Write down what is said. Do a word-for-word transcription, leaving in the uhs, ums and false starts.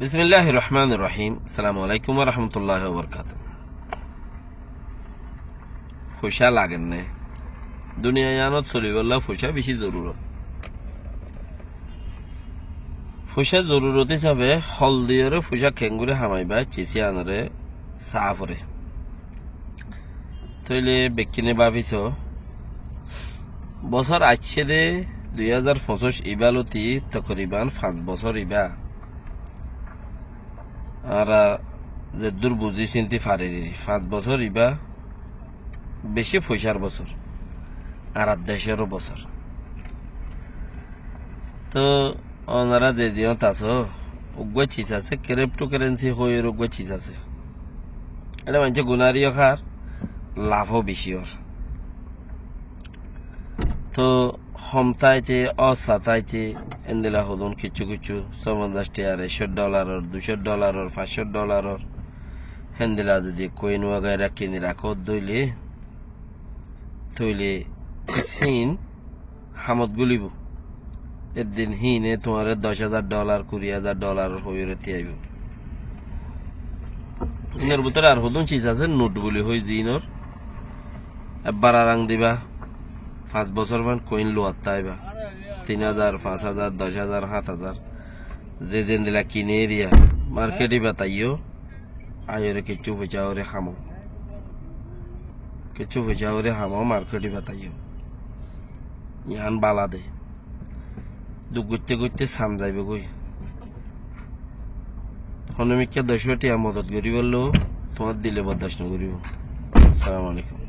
Bismilláhir rohmánir rohím. Assalamu aláikum wa rahmatulláhi wa barakátuhu. Foicá lager né? Duniya yíanot solibólla foicá bicí zorurot. Foicá zorurot hísafe hol diyóre foicá keéngorí hamaibá, cis yíanoré saá foré. Tóile bekkúne báfi soó, bosór aiccé dé dui házar foñsíc, ibá lóti tokoriban fañs bosór ibá. Añára zeddúr buzí sinti farir, fañs bosór ibá bicí foicár bosór, añárar decór bosór. Toh, onorá ze ziyót asó, uggúa cis asé, cryptocurrency hoiyóre uggúa cis asé. Eçé maincé gunári yó hár, lafó bicí ór. Toh, hom táite, ossá táite, héndilla hodún kiccú kiccú, só fonzaic tiar, ekcó dholaror, duicó dholaror, fañscó dholaror, héndilla zodi koin wagaira kini rakó dóile, tóile híin hamot gulibó. Eddin híine tuáñre doc házar dholar, kuri házar dholar hoiyóre tiyaibó. Híinor bútore ar hodún cis asé, not buli hoi zíinor. Ebbar arang diba, fañs bosór fán koin luwatta aibá. Tin házar, fañs házar, doc házar, háñt házar. Ze zendilla kine eriya, market ibá taiyó, aiyóre kiccú foicá óre hamó. Kiccú foicá óre hamó, market ibá taiyó. Yián bála de. Duk goitté goitté sam zaibói. Honomikká doc tiya modot goríbolla tuáñr dile bordac nogoríbo. Assalamu aláikum.